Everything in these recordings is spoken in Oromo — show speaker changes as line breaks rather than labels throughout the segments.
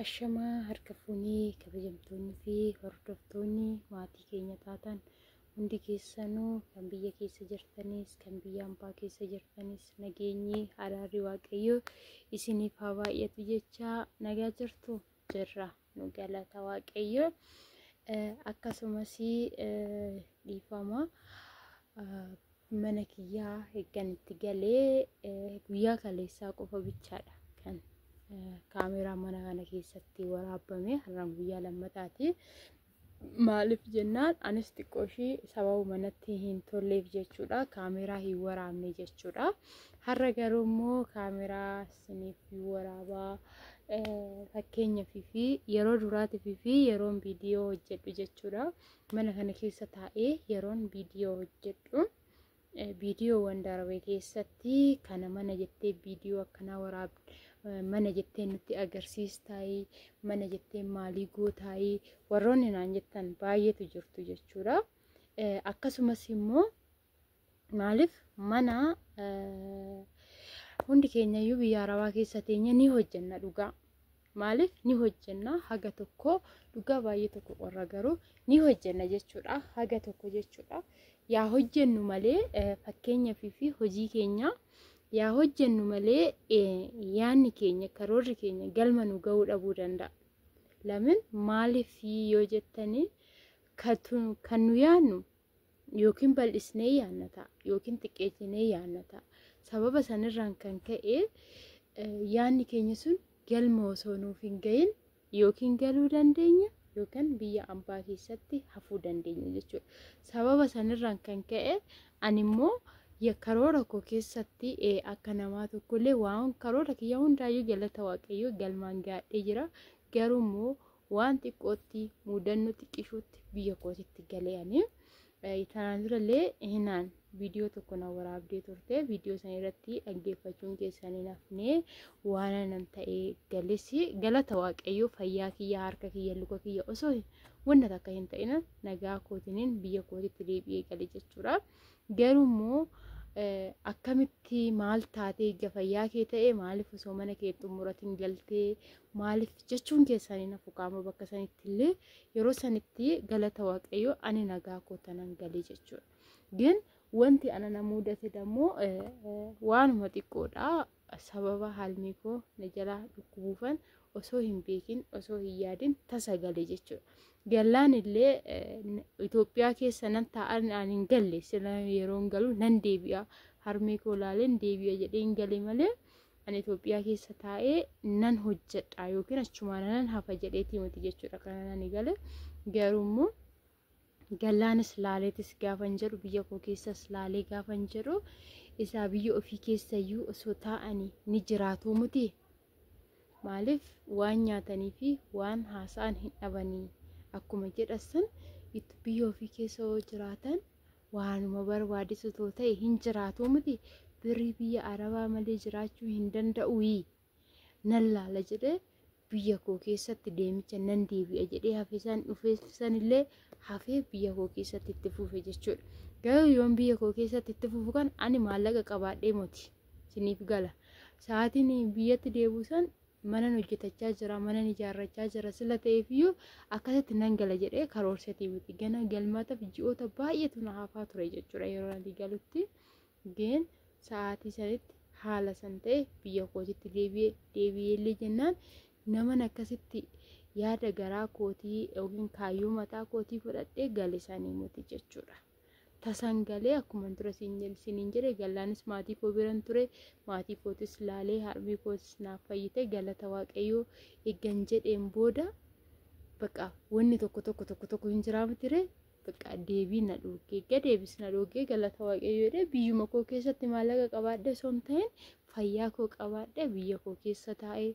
Ashamaa harka fuunee kabajamtoonni fi hordoftoonni maatii keenya taatan hundi keessanuu kan biyya keessa jirtanis kan biyya ambaa keessa jirtanis nageenyi araarri Waaqayyoo isiniif haa baay'atu jecha nagaa jirtu jirra nu galata Waaqayyoo. Akkasumas dhiifama mana kiyyaa eeggan itti galee guyyaa kaleessaa qofa bichaadha kan kaameeraa mana kana keessatti waraabame har'aan guyyaa lammataati. Maaliif jennaan anis xiqqoo ishii sababa manatti hin tolleef jechuudha kaameeraa hin waraabne jechuudha. Har'a garuu immoo kaameeraa isiniif waraabaa fakkeenyaaf fi yeroo duraatiif fi yeroon viidiyoo hojjedhu jechuudha. Mana kana keessa taa'ee yeroon viidiyoo hojjedhu. Viidiyoowwan darbe keessatti kana mana jettee viidiyoo akkanaa waraabde mana jettee nutti agarsiistaayii mana jettee maalii gootaayii warroonni naan jettan baay'eetu jirtu jechuudha. Akkasumas immoo maaliif mana hundi keenyayyuu biyya arabaa keessa teenya ni hojjenna dhugaa. Maaliif ni hojjenna haga tokko dhugaa baay'ee tokko qorra garuu ni hojjenna jechuudha haga tokko jechuudha. Yaa hojjennu malee fakkeenyaaf fi hojii keenya yaa hojjennu malee yaanni keenya karoorri keenya galma nu ga'uu dhabuu danda'a. Lamin maaliif yoo jettanii kan nu yaannu yookiin bal'isnee yaanna ta'a yookiin xiqqeessinee yaanna ta'a. Sababa sanirraan kan ka'e yaanni keenya sun galma osoo nuuf hin gahin yookiin galuu dandeenya yookaan biyya ambaa keessatti hafuu dandeenya jechuudha. Sababa sanirraan kan ka'e ani immoo karoora koo keessatti akka namaa tokkollee waan karoora kiyya hundaayyuu galata Waaqayyoo galmaan gaadhee jira. Garuu immoo waan xiqqootti mudannoo xiqqishuutti biyya kootitti galee ani. Tanaan durallee hinaan viidiyoo tokko na waraabdee turte. Viidiyoo sana irratti dhaggeeffachuun keessan hin hafne waan anan ta'ee gales galata Waaqayyoo fayyaa kiyya harka kiyya luka kiyya osoo wanta takka hin ta'in nagaa kootiniin biyya kootitti deebi'ee gale jechuudha. Garuu immoo akkamitti maal taatee ija fayyaa kee ta'e maaliif osoo mana kee xumuratiin galtee maaliif jechuun keessan hin hafu qaama bakka sanitti illee yeroo sanitti galata Waaqayyoo ani nagaa koo tanan galee jechuudha. Gin wanti ana na mudate dammoo waanuma xiqqoodha. Sababa halmii koo na jalaa dhukkubuufan osoo hin beekin osoo hin yaadin tasa gale jechuudha. Gallaan illee Itoophiyaa keessa nan taa'an ani hin galle sila yeroon galu nan deebi'a. Harmee koo laaleen deebi'a jedhee hin gale malee ani Itoophiyaa keessa taa'ee nan hojjedha yookiin achumaan nan hafa jedheetii miti jechuudha kana ani gale. Garuu immoo gallaanis laaleetis gaafan jedhu biyya koo keessas laalee gaafan jedhu isaa biyya ofii keessayyuu osoo taa'anii ni jiraatu miti. Maaliif waan nyaatanii fi waan haasa'an hin dhabanii akkuma jedhasan biyya ofii keessa yoo jiraatan waanuma barbaachisu otoo ta'e hin jiraatu miti. Birrii biyya arabaa malee jiraachuu hin danda'u. Nan laala jedhee biyya koo keessatti deemicha nan deebi'a jedhee hafe san dhufee sanillee hafee biyya koo keessatti itti fufe jechuudha. Garuu yoon biyya koo keessatti itti fufu kan ani maallaqa qabaadhee moti isiniif gala. Sa'aatiin biyyatti deebi'u san manan hojjetachaa jira, manan ijaarrachaa jira sila ta'eefiyyuu akkasitti nan gala jedhee karoorsatii miti. Gana galmaataaf ji'oota baay'eetu na hafaa ture jechuudha yeroo ani galutti. Geen sa'aatii sanitti haala san ta'e biyya kootitti deebi'ee deebi'eellee jennaan naman akkasitti yaada garaa kootii yookiin kaayyoo mataa kootii fudhadhee gale sanii miti jechuudha. Tasan galee akkuma dura siniin jedhe gallaanis maatii koo biran ture maatii kootis laalee harmee kootis naaf fayyite galata Waaqayyoo eeggan jedheen booda bakka wanni tokko tokko tokko tokko hin jiraa miti ree bakka deebii na dhoogee eegga deebis na dhoogee galata Waaqayyoo jedhee biyyuma koo keessatti maallaqa qabaadhee osoo hin ta'in fayyaa koo qabaadhee biyya koo keessa taa'ee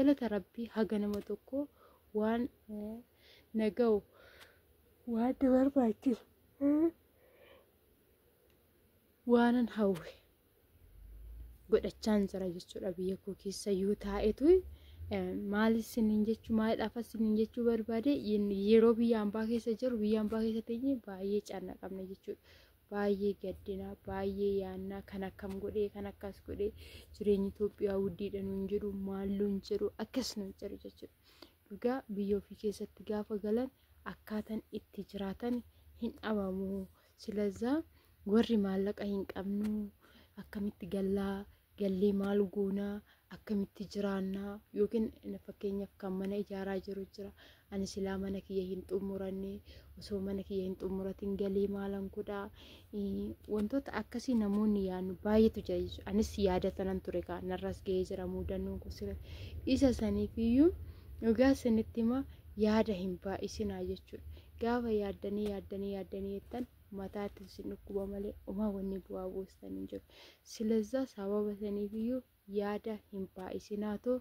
galata Rabbii haga nama tokko waan na ga'u waan na barbaachisu waanan hawwe godhachaan jira jechuudha biyya koo keessa yoo taa'etu maal isiniin jechuu maaliidhaaf isiniin jechuu barbaade yeroo biyya ambaa keessa jiru biyya ambaa keessa teenye baay'ee cannaqamne jechuudha. Baay'ee gaddina, baay'ee yaannaa, kan akkam godhee, kan akkas godhee, jireenyi Itoophiyaa wuddiidha nuun jedhu, maal nuun jedhu, akkas nuun jedhu jechuudha. Dhugaa biyya ofii keessatti gaafa galan akkaataan itti jiraatan hin dhabamu. Silazaa warri maallaqa hin qabnu akkamitti gallaa, gallee maal goonaa, akkamitti jiraannaa, yookiin fakkeenyaaf kan mana ijaaraa jiru jira. Ani silaa mana kiyya hin xumuranne, osoo mana kiyya hin xumuratin galee maalan godhaa, wantoota akkasii namoonni yaadnu baay'eetu jira jechuudha. Anis yaada tanan ture kaa narras ga'ee jira mudannoon kun sira. Isa saniifiyyuu dhugaa isinitti hima, yaada hin baay'isinaa jechuudha. Gaafa yaaddanii yaaddanii yaaddanii jettan mataatti isin dhukkuba malee homaa wanni bu'aa buustan hin jiru. Silazaa sababa saniifiyyuu yaada hin baay'isinaatoo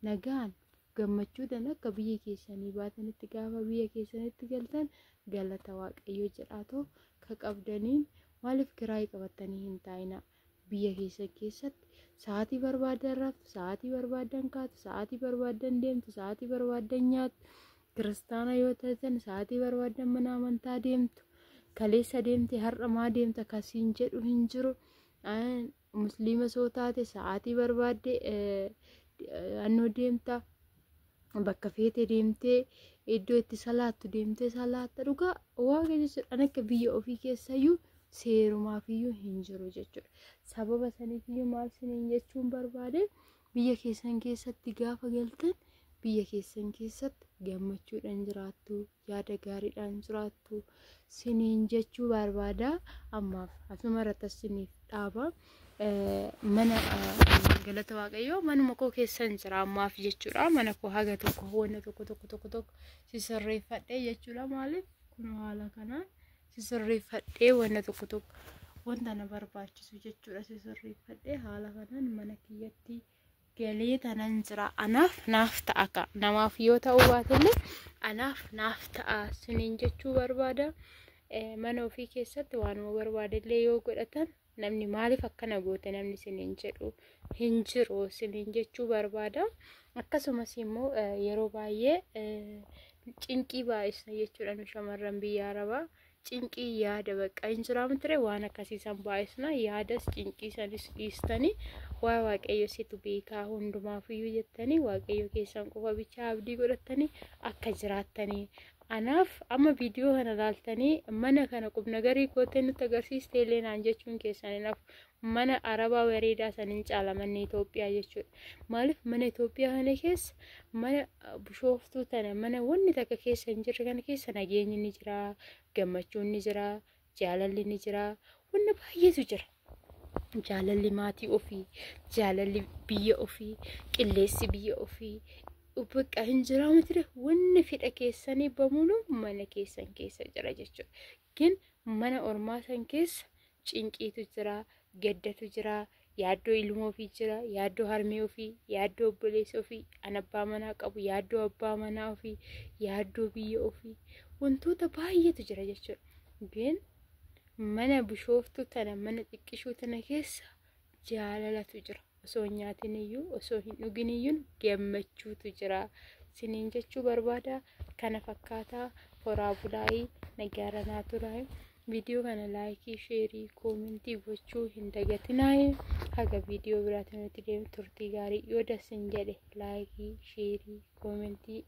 nagaan gammachuudhaan akka biyya keessanii baatanitti gaafa biyya keessanitti galtan galata Waaqayyoo jedhaatoo ka qabdaniin maaliif kiraayii qabattanii hin taa'inaa. Biyya keessan keessatti sa'aatii barbaadan raftu, sa'aatii barbaadan kaatu, sa'aatii barbaadan deemtu, sa'aatii barbaadan nyaattu. Kiristaana yoo taatan sa'aatii barbaadan mana amantaa deemtu. Kaleessa deemte har'a maa deemta kasiin jedhu hin jiru. Musliima soo taate sa'aatii barbaadde annoo deemta. Bakka feete deemtee iddoo itti salaattu deemtee salaatta. Dhugaa waaqa jechuudha. An akka biyya ofii keessayyuu seerumaafiyyuu hin jiru jechuudha. Sababa saniifiyyuu maal siniin jechuun barbaade, biyya keessan keessatti gaafa galtan biyya keessan keessatti gammachuudhaan jiraattu, yaada gaariidhaan jiraattu siniin jechuu barbaada. Ammaaf asuma irratti siniif dhaaba. Mana galata Waaqayyoo manuma koo keessan jira ammaaf jechuudha. Mana koo haga tokko wanna tokko tokko tokko tokko sisirreeffadhee jechuudha. Maaliif kun haala kanaan sisirreeffadhee wanna tokko tokko wanta na barbaachisu jechuudha sisirreeffadhee haala kanaan mana kiyyatti galee tanan jira. Anaaf naaf ta'a ka namaaf yoo ta'uu baatellee anaaf naaf ta'a siniin jechuu barbaada. Mana ofii keessatti waanuma barbaadellee yoo godhatan namni maaliif akkana goote namni siniin jedhu hin jiru siniin jechuu barbaada. Akkasumas immoo yeroo baay'ee cinqii baay'isna jechuudha nu shamarran biyya Arabaa. Cinqii yaada bakka hin jiraamu ture waan akkasiisan baay'isna, yaadas cinqii sanis dhiistanii waa Waaqayyo situ beekaa hundumaafiyyuu jettanii Waaqayyo keessan qofa bichaa abdii godhattanii akka jiraattanii. Anaaf amma viidiyoo kana laaltanii mana kana qubna garii gootee nutti agarsiiste illee naan jechuun keessan hin hafu. Mana Arabaa bareedaa saniin caala manni Itoophiyaa jechuudha. Maaliif mana Itoophiyaa kana keessa, mana Bishooftuu tana, mana wanni takka keessa hin jirre kana keessa nageenyi ni jira, gammachuun ni jira, jaalalli ni jira, wanna baay'eetu jira. Jaalalli maatii ofii, jaalalli biyya ofii, qilleensi biyya ofii bakka hin jiraamu ture, wanni fedha keessanii bamuunu mana keessan keessa jira jechuudha. Gin mana ormaa san keessa cinqiitu jira, gaddatu jira, yaaddoo ilmoo ofii jira, yaaddoo harmee ofii, yaaddoo obboleessa ofii, an abbaa manaa qabu, yaaddoo abbaa manaa ofii, yaaddoo biyya ofii, wantoota baay'eetu jira jechuudha. Gin mana Bishooftuu tana, mana xiqqishuu tana keessa jaalalatu jira. Osoo hin nyaatin iyyuu, osoo hin dhugin iyyuu gammachuutu jira. Siniin jechuu barbaada. Kana fakkaataa horaa bulaayii nagaara naa turaayii. Viidiyoo kana laayikii, sheerii, koomentii gochuu hin dagatinaayi. Haga viidiyoo biraatiin nuti deemu turtii gaarii. Yoo dassin jedhe laayikii, sheerii, koomentii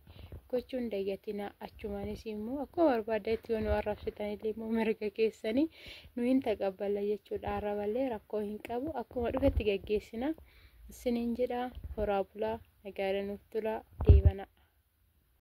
gochuu hin dagatinaa. Achumaanis immoo akkuma barbaaddetti yoo nu arrabsitanillee immoo mirga keessanii nu hin taqabballa jechuudha. Arraballee rakkoo hin qabu, akkuma dhufetti gaggeessina. Isiniin jedha, horaa bulaa, nagaara nuuf tulaa, deebana.